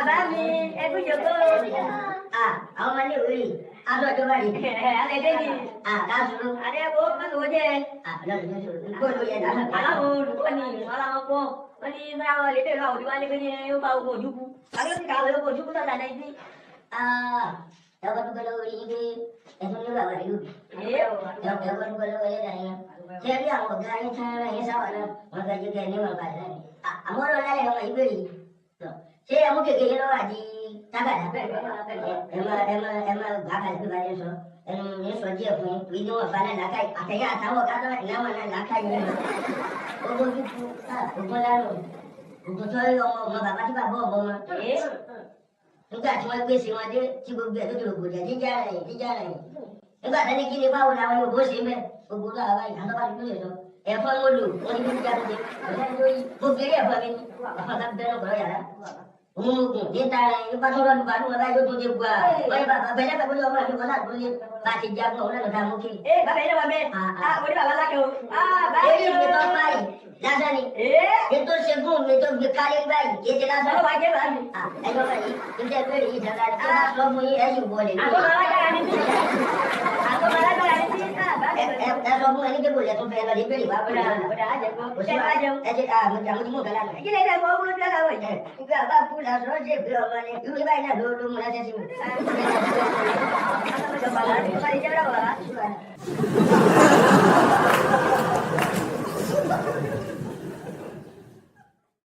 Bá mi, ẹ kú jòkó. Àwọn ọmọ ilé ìwé yìí, aṣọ ìjọba rèé. Alẹ́ dé ni. Káàsùrù. Adéwò, mọ́tò wọ́n jẹ́. Ọlọ́run ló sọ̀rọ̀. Kó ló yẹ lásán. Aláwọn olùkọ́ ni wọ́n láwọn pọ̀. Wọ́n ní bóyá wọ́n lè bẹ̀rẹ̀ àwọn òbí wá lé pé ní ó bá ogun òjúkú. Àwọn yóò sì kàwé ogun òjúkú sọ̀tà náà sí. Ẹ kọ́ dúpẹ́ lọ́wọ́ yín pé ẹ tún nílò àwọn ìlú. Ẹ kọ́ dúpẹ́ lọ́wọ́ ẹlẹ́dàá yín. Ṣé rí àwọn ọ̀gá yín tán rán yín sáwà náà? Wọ́n fẹ́ jẹ́ kẹ́ ẹ níwọ̀n padà náà. Àmọ́ ọ̀rọ̀ lálẹ́ ọmọ yìí bèrè yìí. Ṣé ẹ mú kékeré lọ́wọ́ àti tákàdá? Ẹ má gbà kalẹ̀ bí balẹ̀ sọ. Ẹnu mi sọ díẹ̀ fún yín. Wí níwọ̀n bá náà làákàyè. Àtẹ̀yìn àtàwọn ọ̀gá tó ìnáwó náà làákàyè nínú. Ogun dúdú, ogun lánàá. Ogun tó yọ ọmọ ọmọ bàbá tí bàbá ọmọ wọn. Nígbà tí wọ́n gbèsè wọn dé tí gbogbo ẹ̀ tó ti rògbòdì jíjà rẹ̀ jíjà rẹ̀. Nígbà tó ní kí ni báwo làwọn yóò bó ṣe mẹ́. Gbogbo náà báyìí, àtọ́wá ti lóye sọ. Ẹ̀fọ́ ń lò, wọ́n ní bí jáde dé. Ọ̀sẹ̀ tó yí, mo fi eré ẹ̀fọ́ mi ní. Ẹ̀fọ́ ká bẹ́ẹ̀ náà kọ̀ọ̀ yàrá. Òun ogun ní tara ẹ̀ nípa tó rọ́ọ̀lù bàánú wọn báyìí ó tún dé gbà. Wọ́n ní bàbá bẹ́ẹ̀ lẹ́pẹ̀ẹ́ bóyá ọmọ mi kọ́ láti lóye bá ti jagun òun náà ló mú kí. Ee, bàbá yẹn náà wà bẹ́ẹ̀. Mo ní bàbá lákẹ́ o. Bàbá Eré mi tó báyìí lásán ni. Ètò ṣẹ́gun mi tó gbé kálé báyìí kì í ṣe lásán. Ọlọ́wà jẹ́ bàbá mi. Ẹjọ́ báyìí, níta ìbéèrè yìí dára tí wọ́n sọ fún yín ẹ sì wọlé. Àtọ́mọ alágbára ni mí. Àtọ́mọ alágbára ni mí. Ẹ sọ fún ẹni débò lẹ́tún fẹ́ lọ ní ìbéèrè wá bọ́lá. Ọ̀dà àjẹgbọ́. Ṣé ẹ bá jẹun? Ẹ ṣe àmọ́ tí mò ń kálá nù. Kí lè dẹ́ fọ́ ọmọ lójú àgbà yìí? Ìgbà bá kú lásán ṣe ìgbé ọmọ ni. Irú báyìí náà ló mú lásán sí mi. Bàbá.